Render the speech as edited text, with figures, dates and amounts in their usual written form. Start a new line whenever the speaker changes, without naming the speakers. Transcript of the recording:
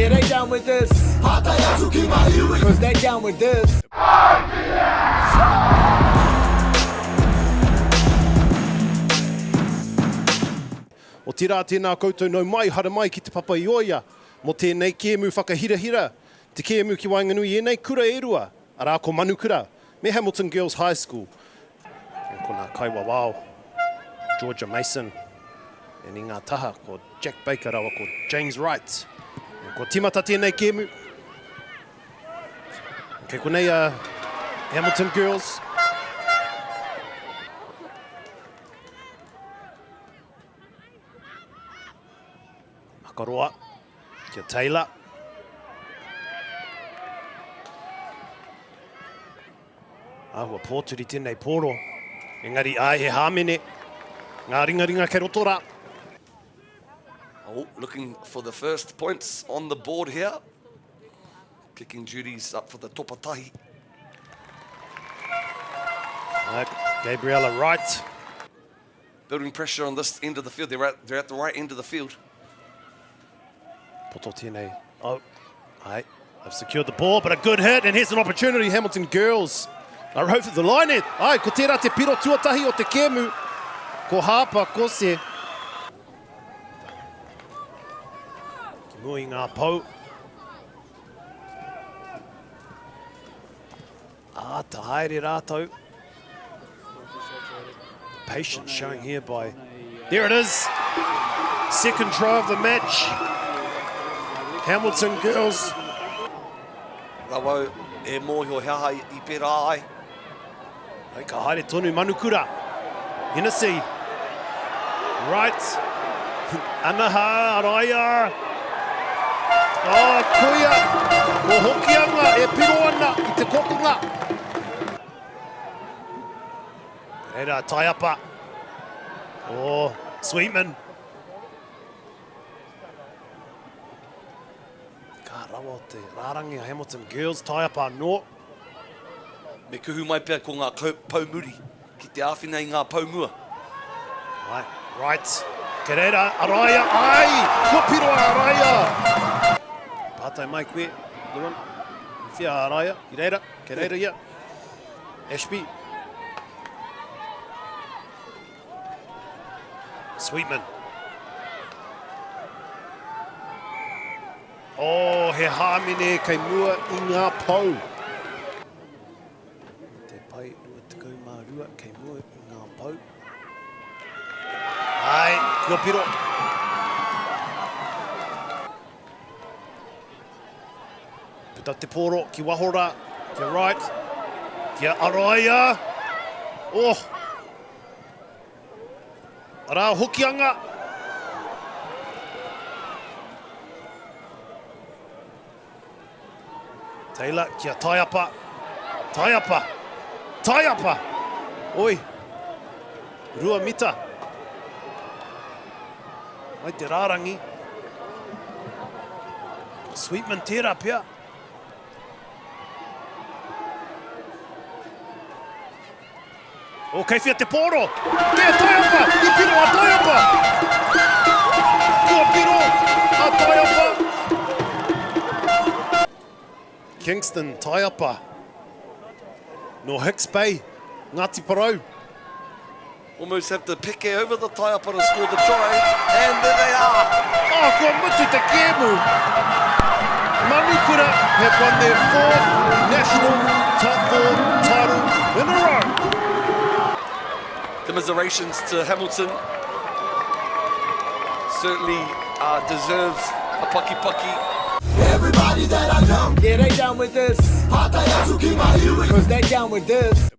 Yeah, they down with this. Pātai atu ki ngā iwi. Cause they down with this.
Otirā tēnā koutou nau mai, haere mai ki Te Papa-i-oia mō tēnei kēmu whakahirahira, te kēmu ki waenganui i ēnei kura e rua, arā ko Manukura me Hamilton Girls High School. Ko ngā kaiwawao, Georgia Mason, and i ngā taha ko Jack Baker rawa ko James Wright. Kua timata tēnei kēmu. Kei konei a Hamilton Girls. Makaroa kia Taylor. Āhua pōturi tēnei pōro. Engari, āe, he hāmene. Ngā ringaringa kei roto rā.
Oh, looking for the first points on the board here. Kicking duties up for the Topatahi.
Gabriella Wright.
Building pressure on this end of the field. They're at, they're at the right end of the field.
Poto tēnei. Oh, aye. They've secured the ball, but a good hit, and here's an opportunity, Hamilton Girls are over the line. It. Ai, ko tērā te piro tuatahi o te kēmu. Ko Harper, ko Se. Ki mua i ngā pou. Āta haere rātou. Patience showing here by... There it is! Second try of the match. Hamilton girls.
Rawau e mōhio he aha i pērā ai.
Ai, ka haere tonu Manukura. Hennessy. Right. Anaha, Araia. Oh, koia. Ko Hokianga e piro ana i te kokonga. Reira, Taiapa. Oh, Sweetman. Ka rawa o te rārangi a Hamilton Girls, Taiapa anō.
Me kuhu mai pea ko ngā pou muri ki te āwhina i ngā pou mua.
Right, right. Kei reira, Araia, ai! Kua piro a Araia! Pātai mai koe, Lewin. I whia a Araia? I reira, kei reira ia. Ashby. Sweetman. Oh, he hāmene kei mua i ngā pou. Te pai 22 kei mua i ngā pou. Ai, kua piro. Puta te pōro ki waho rā, kia right, kia Araia. Oh! Arā Hokianga. Taylor kia Taiapa. Taiapa. Taiapa. Oi. Rua mita. Mai te rārangi. Sweetman tērā pea. O, kei whia te pōro! Te Taiapa! I piro a Taiapa! Kua piro a Taiapa! Kingston Taiapa. No Hicks Bay, Ngāti Porou.
Almost have to peke over the Taiapa to score the try, and there they are!
Oh, kua mutu te kēmu! Manukura have won their fourth national top four title in a row.
Commiserations to Hamilton. Certainly uh, deserve a paki paki.
Everybody that I know. Yeah, they down with this. Pātai atu ki ngā iwi. Cause they down with this.